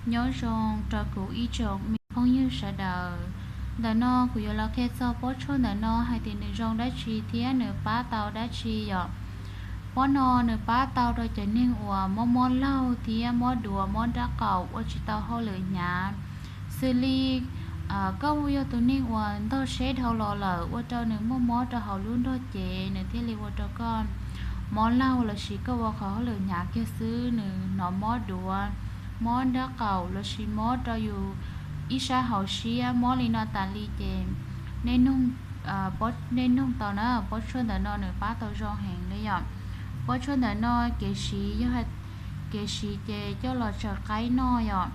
Nyob zoo rau kuv ib tsoom me phooj ywg sawv daws. Ntawm no kuv yuav los qhia txog pob tshuaj ntawm no hais tias nws zoo dab tsi thiab nws pab tau dab tsi yom. Pob no nws pab tau rau cov neeg uas mob mob laug thiab mob duav mob nrab qaum ua tsis tau hauj lwm hnyav. Xws li koj yog tus neeg uas ntog seb dhau los lawm ua rau nws muaj mob rau hauv lub nrog cev nws thiaj li ua rau koj mob laug lossis koj ua qhov hauj lwm hnyav kiag xwb nws hnov mob duav, mob nrab qaum lossis mob rau yus ib sab hauv siab mob li no tas li ces nej noog tau na, pob tshuaj ntawm no nws pab tau zoo heev li yom. Pob tshuaj ntawm no kev siv yog, kev siv ces coj los tsaws qaib noj yom.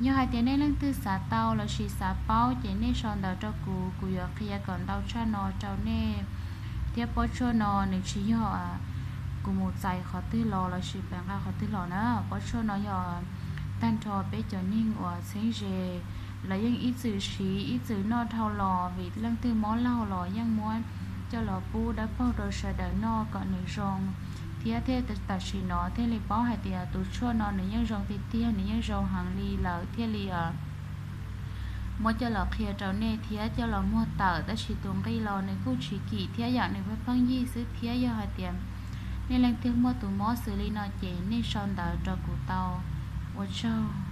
Yog hais tias nej leej twg xav tau lossis xav paub ces nej sau ntawv rau kuv, kuv yuav qhia kom ntau tshaj no rau nej. Thiab pob tshuaj no nws tsis yog kuv mus txais qhov twg los lossis pem nqa qhov twg los na, pob tshuaj no yog tag nrho peb cov neeg uas txheeb ze lawv yeej ib txwm siv ib txwm noj dhau los vim leej twg mob laug los yeej muab coj los pub dawb paug rau sawv daws noj kom nws zoo. Thiab thiaj tam sim no thiaj li paub hais tias tus tshuaj no nws yeej zoo tiag tiag, nws yeej zoo heev li lawm thiaj li muab coj los qhia rau nej thiab coj los muag tawm, tab sis tus nqi los nws kuj tsis kim thiab yom, nws pheej pheej yig xwb thiab. Yog hais tias nej leej twg muaj tus mob xws li no ces nej sau ntawv rau kuv tau. Ua tsaug.